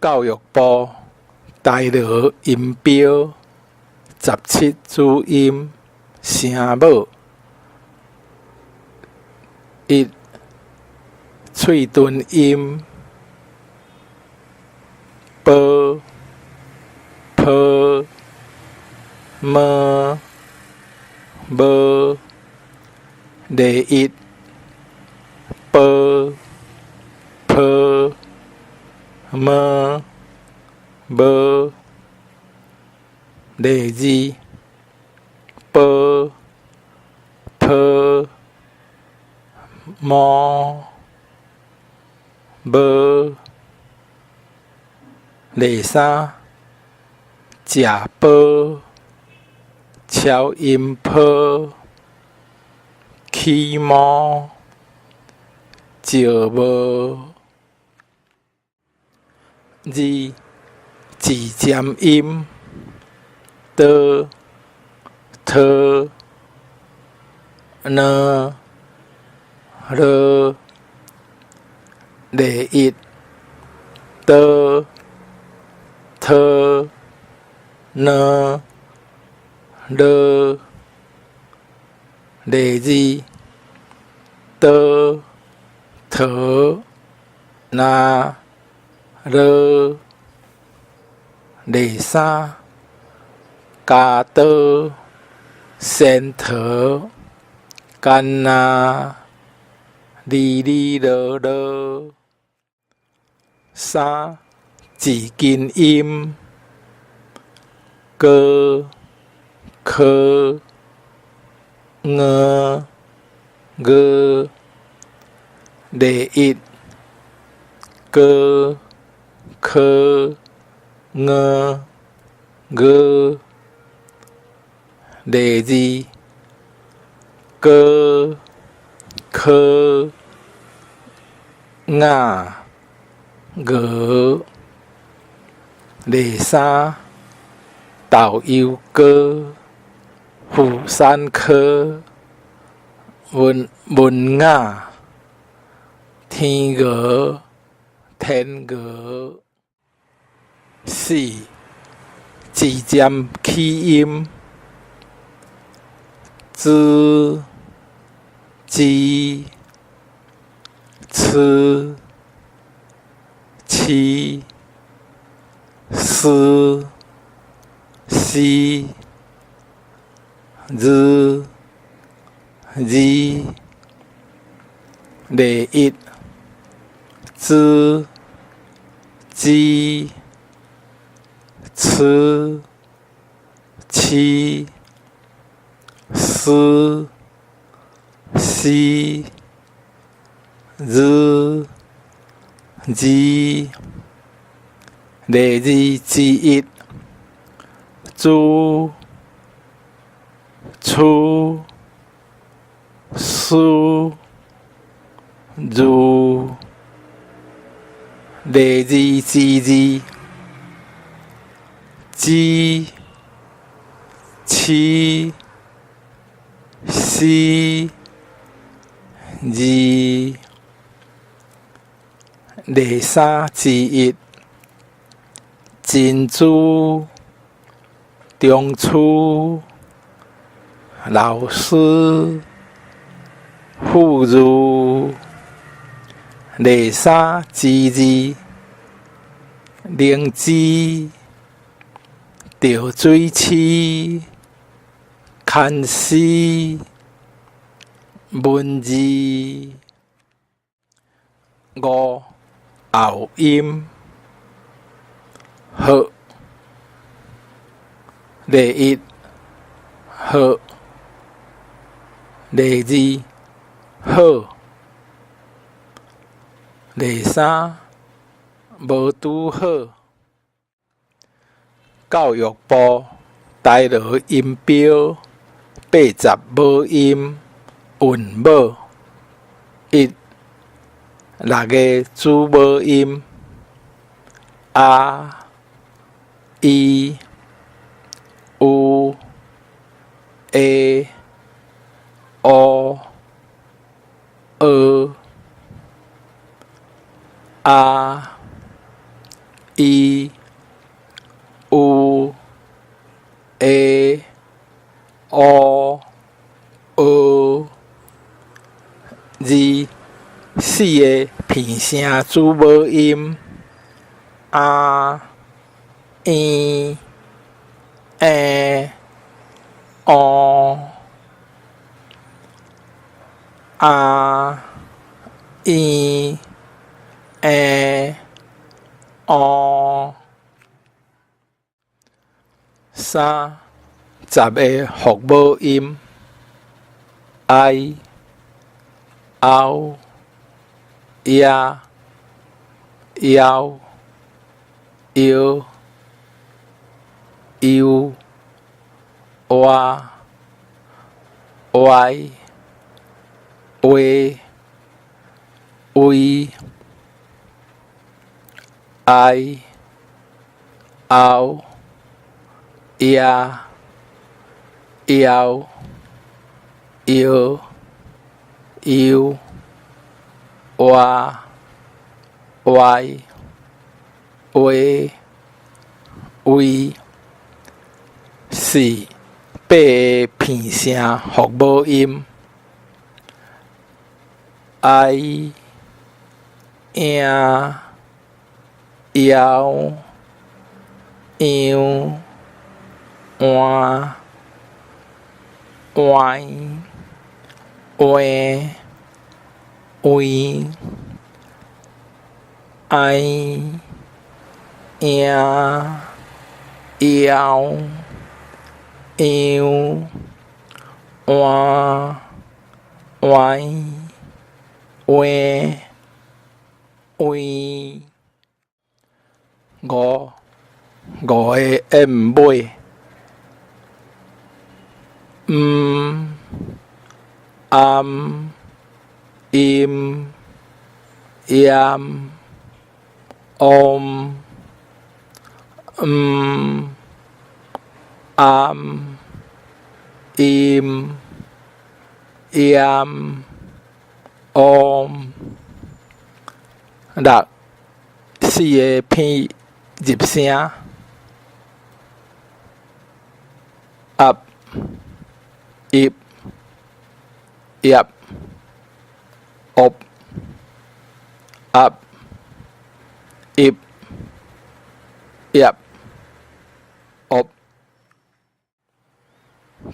教育部台羅音標17主音聲母。一、喙唇音波、坡、摸、無。例一、波、坡、摸、無。例二、波、坡、摸、無。例三、食波、超音波、起毛、石帽。二、舌尖音刀、桃、卵、囉。例一、刀、桃、卵、囉。例二、刀、桃、若、囉。例三、鉸刀、仙桃、干若、哩哩囉囉。三、舌根音哥、科、訛、鵝。例一、哥、科、訛、鵝。例二、哥、科、雅、鵝。例三、豆油膏、婦產科、文文雅、天鵝、天鵝。四、舌尖起音茲、茲、痴、痴、絲、絲、日、字。例一、茲、茲、痴、痴、絲、絲、日、字。例二之一、珠、出、書、如。例二之二、支、痴、絲、字。例三之一、珍珠、中區、老師、婦孺。例三之二、靈芝、著水痴、牽絲、文字。五、拗音好。例一、好。例二、好。例三、無拄好。教育部台羅音標80母音韻母。一、六个主母音啊、伊、有、會、烏、蚵。啊、伊、烏、會、烏、蚵。二、四个平聲子母音：啊、嬰、颺、电。啊、嬰、颺、电。三、十个复母音：哀、拗、掖、枵、搖、悠、倚、歪、畫、威、哀、拗、掖、枵、搖、悠、倚、歪、畫、威。四、八个平聲復母音：哀、颺、枵、颺、盥、歪、畫、威、哀、颺、枵、颺、盥、歪、畫、威。五、五个燕尾：毋、暗、陰、閹、嗡、毋、暗、陰、閹、嗡。六、四个鼻入聲：壓、抑、葉、惡、壓、抑、葉、惡。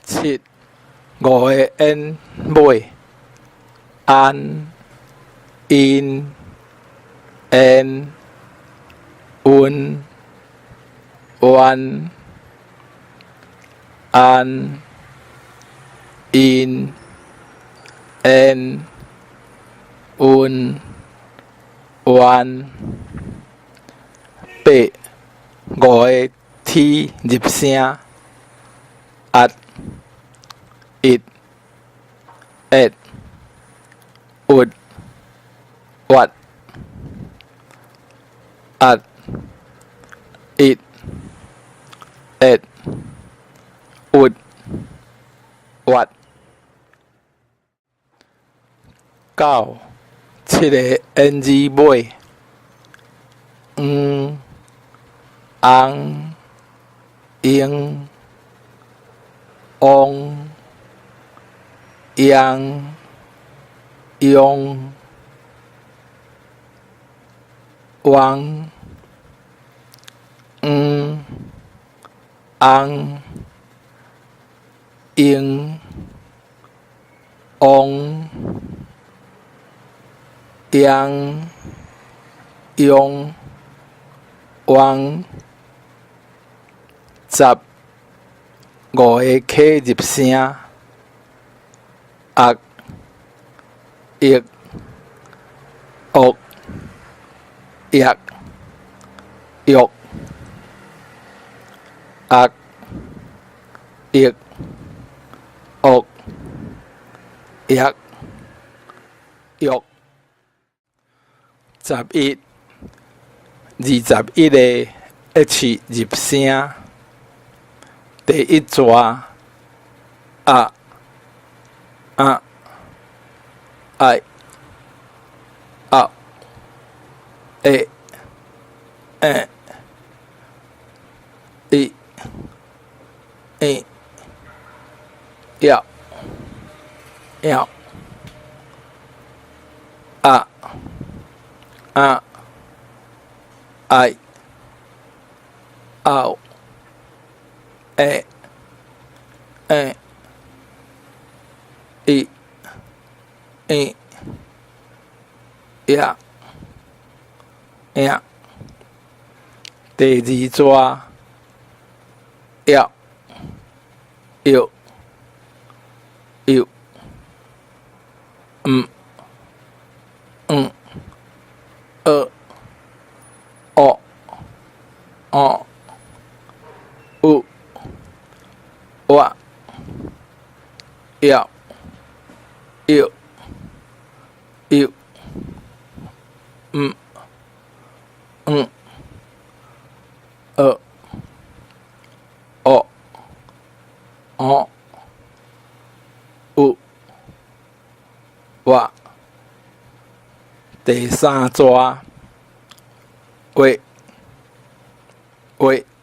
七、五个燕尾：安、因、緣、溫、彎、安、因、緣、溫、彎。八、五个齒入聲：壓、抑、遏、鬱、鬱、壓、抑、遏、鬱、鬱。九、七个煙字尾：黃、紅、鶯、翁、颺、庸、汪、黃、紅、鶯、翁、颺、庸、汪。十、五个齿入聲：壓、抑、惡、抑、欲、壓、抑、惡、抑、欲。11、21个 H 入聲，第一逝啊、啊、愛、拗、會、颺、一、二、要、要、啊、啊、愛、拗、欸、欸、一、一、呀、呀。第二逝，要、藥、藥、毋、毋、呃、哦、哦、有、我、要、藥、藥、毋、毋、呃、哦、哦、有、我。第三逝，話、話。